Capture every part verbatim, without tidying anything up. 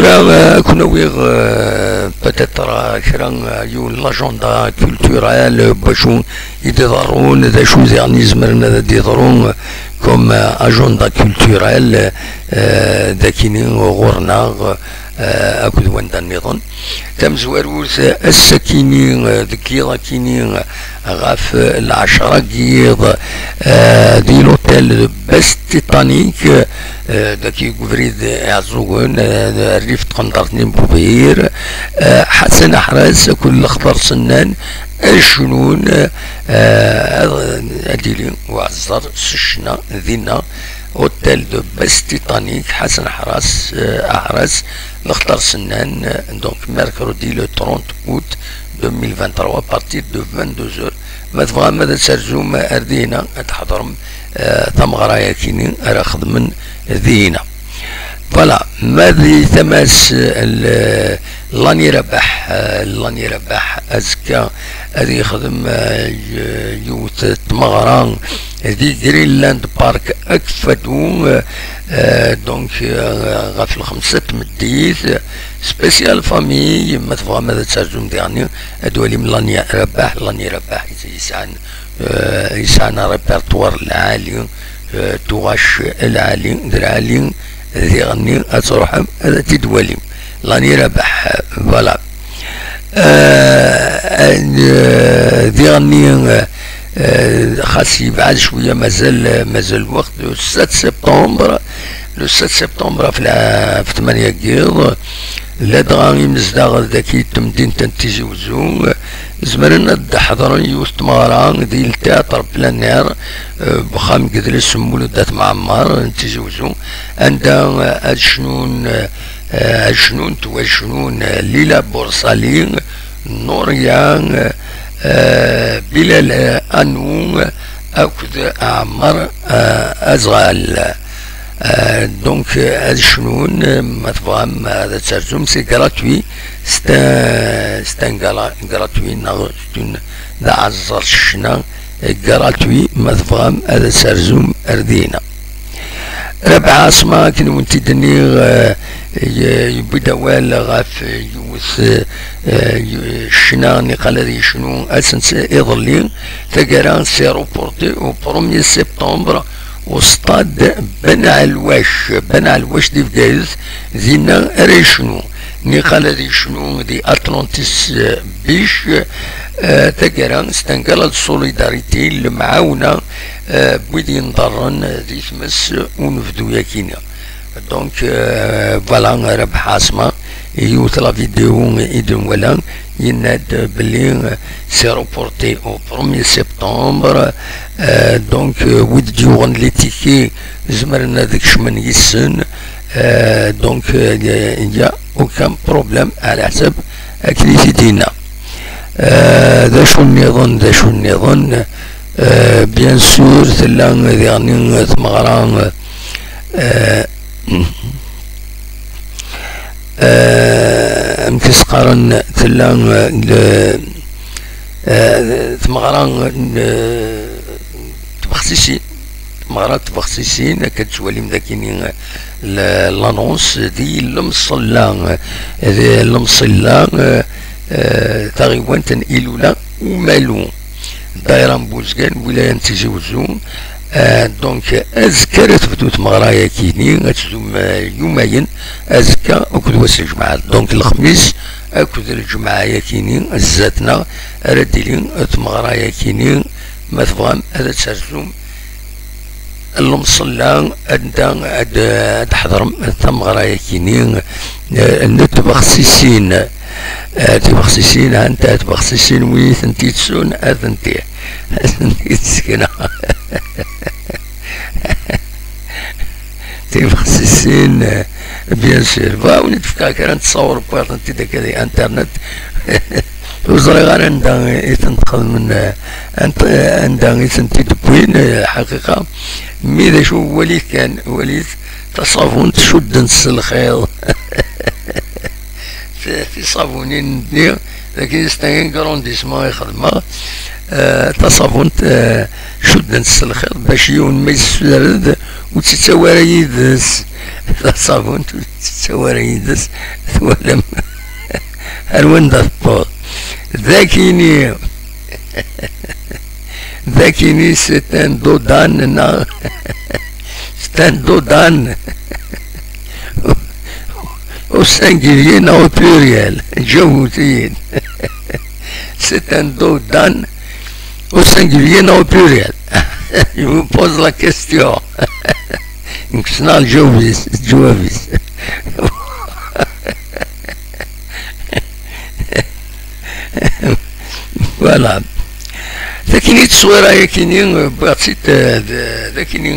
Euh, ad ken-awiɣ, euh, peut-être, euh, kra, euh, yiwen l'agenda culturel, euh, bacu i d-iḍerrun, d acu diɣen izemren ad d-iḍru, euh, comme, euh, agenda culturel, euh, dakini ɣur-neɣ, euh, akked wanda nniḍen. Tamezwarut, euh, ass-akini, euh, deg yiḍ akini, euh, ɣef, euh, lɛecra n yiḍ, euh, di l'hôtel de Best Titanic, euh, daki deg ubrid Iɛeẓẓugen, euh, rrif n tqendart-nni n Bubir, euh, Ḥasan Aḥras akked Lextar Sennan ad cnun, euh, ad, ad d-yili uɛeẓẓer s ccna dinna, hôtel de Best Titanic, Ḥasan Aḥras, euh, Aḥras, Lextar Sennan, euh, donc mercredi le trente août deux mille vingt-trois à partir de vingt-deux heures. Ma tebɣam ad terzum ar dina, ad tḥeḍrem, eh, tameɣra-yakini ara xedmen dina. Voilà, ma di tama-s, eh, l-, Lani Rabaḥ, eh, Lani Rabaḥ, azekka ad yexdem, eh, y-, yiwet tmeɣra di Greenland Park Akfadu, eh, eh, donc, eh, ɣef lxemsa n tmeddit, spécial famille, ma tebɣam ad terzum diɣni, ad twalim Lani Rabaḥ, Lani Rabaḥ yesɛan, eh, yesɛan répertoire lɛali, eh, tuɣac lɛali, d lɛali diɣenni ad truḥem ad t-id-twalim. Lani Rabaḥ, voilà. Eh, eh, diɣenni, eh, eh, xas yebɛed cwiya, mazal, mazal lweqt, le sept septembre, le sept septembre ɣef lɛ-, ɣef tmanya n yiḍ, ladɣa imezdaɣ daki n temdint n Tizi Wezzu, zemren ad d-ḥeḍren yiwet tmeɣra di le théâtre plein air, eh, deg uxxam n yidles Mulud At Mɛemmer n Tizi Wezzu, anda, eh, ad cnun, eh, ad cnunt, wa cnun, eh, Lila Bursali, Nuria, eh, Bilal, eh, Anou, eh, akked Ɛmer, eh, Azɣal. Euh, donc, euh, ad cnun, euh, ma tebɣam, euh, ad terzum, c'est gratuit. C'est un, c'est un gala gratuit, neɣ c'est une, d aɛeẓẓer s ccna, euh, gratuit, ma tebɣam ad terzum ar dina. Rabaḥ Ɛaṣma, akken wen-t-id-nniɣ, euh, y-, yewwi-d awal ɣef yiwet, euh, euh, ccna niqal ad yecnu ass n s-, iḍelli. Taggara, c'est reporté au premier septembre, au stade Ben Ɛelwac, Ben Ɛelwac di Bgayet, dinna ara yecnu. Niqal ad yecnu di Atlantis, eh, Beach, eh, taggara, c'est un gala de solidarité, lemɛawna, eh, n wid yenḍerren di tmes unebdu-yakini. Donc, eh, voilà, Rabaḥ Ɛaṣma, yiwet la vidéo i d-nwala, yenna-d belli, euh, c'est reporté au premier septembre. Euh, donc, euh, wid d-yuɣen les tickets zemren ad kecmen yis-sen. Euh, donc, euh, il y a, il y a aucun problème, ɛla ḥsab akken i t-id-yenna. Euh, d acu nniḍen, d acu nniḍen? Euh, bien sûr, tella diɣen tmeɣra, euh, Eh, amek i s-qqaren, tella, eh, le-, eh, tmeɣra n, eh, tbexsisin, tmeɣra n tbexsisin, akka d-tettwalim dagini, eh, le-, l'annonce di Lemṣella, eh, di Lemṣella, eh, eh, taɣiwant n Ilula Umalu. Ddaira n Buzgan, wilaya n Tizi Wezzu. Eh, donc, azekka ara tebdu tmeɣra-yakini, ad tdum, eh, yumayen, azekka akked wass n lǧemɛa. Donc, lexmis akked lǧemɛa-yakini, zdat-neɣ ara d-tili tmeɣra-yakini, ma tebɣam ad terzum Lemṣella, anda ad, ad ḥeḍrem tameɣra-yakini, eh, n tbexsisin. Eh, tibexsisin, anta tibexsisin wi tent-yettun, atenti, atenti sekna. Tibexsisin, eh, bien sûr. Bɣa wen-d-fkeɣ kra n ttṣawur, wwiɣ-tent-id akka di internet. Ur ẓriɣ ara anda i tent-xedmen, eh, ant-, eh, anda i tent-id-wwin, eh, ḥaqiqa. Mi d acu, walit kan, walit taṣabunt cudden s lxiḍ. Ti-, tiṣabunin-nni, dagi c'est un agrandissement i xedmeɣ. Eh, taṣabunt, eh, cudden s lxiḍ bac yiwen ma yessudred ur tt-yettawi ara yid-s. Taṣabunt ur tt-yettawi ara yid-s. Twalam ar wanda tewweḍ. Dakini, dakini, c'est un dodan, neɣ c'est un dodan au singulier neɣ au pluriel? Ǧawbet-iyi-d. C'est un dodan au singulier neɣ au pluriel? Je vous pose la question. Nekk ssneɣ lǧawab-is, lǧawab-is. Voilà. Takini, tteswira yakini, eh, wwiɣ-tt-id, eh, d, d akini,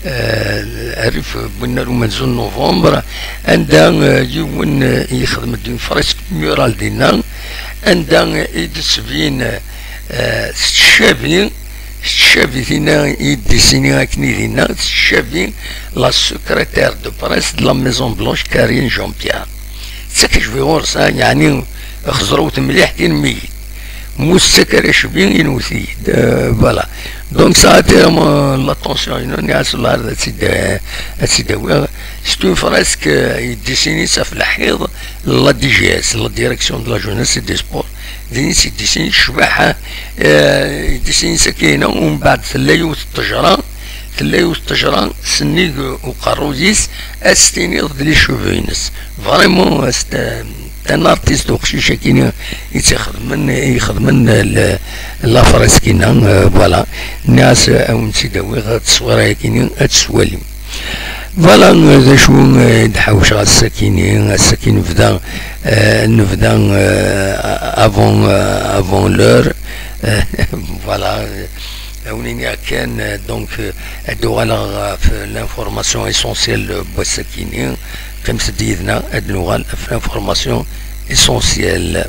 eh, rrif n winnar umenzu n novembre, anda, eh, yiwen, eh, yexdem-d une fresque murale dinna, anda, eh, i d-tettbin, eh, tettcabi, tettcabi tinna i d-dessini akken i dinna, tettcabi la secrétaire de presse de la Maison Blanche, Karine Jean-Pierre. Tettak acbi ɣur-s, ha, yeɛni xeẓrewt mliḥ tin mi mu tettak ara acbi, inwet-iyi-d. Euh, voilà. Donc ça a attiré mon- l'attention, inu, nniɣ-as, "Llah, ad tt-id-, ad tt-id-awiɣ." C'est une fresque, euh, yeddisini-tt ɣef lḥiḍ, la D G S, la Direction de la Jeunesse et des Sports. Din i tt-yeddisini, tecbeḥ, euh, yeddisini-tt akkin, umbeɛd tella yiwet n ṭṭejra, tella yiwet n ṭṭejra, sennig uqerruy-is, ad s-tiniḍ d les cheveux-ines. Vraiment, c'est un, un artiste uqcic akkin i tt-ixedmen, ixedmen le- la fresque-inna, euh, voilà. Nniɣ-as, euh, ad wen-tt-id-awiɣ, ad tteswira-yakini, ad tt-twalim. Voilà, euh, d acu, euh, i d-ḥawceɣ ass-akini, ass-aki nebda, euh, nebda, euh, avant, euh, avant l'heure. Euh, voilà, euh, ad wen-iniɣ kan, euh, donc, euh, ad uɣaleɣ ɣef l'information essentielle n wass-akini. Qqimet-d yid-neɣ, ad nuɣal ɣef l'information essentielle.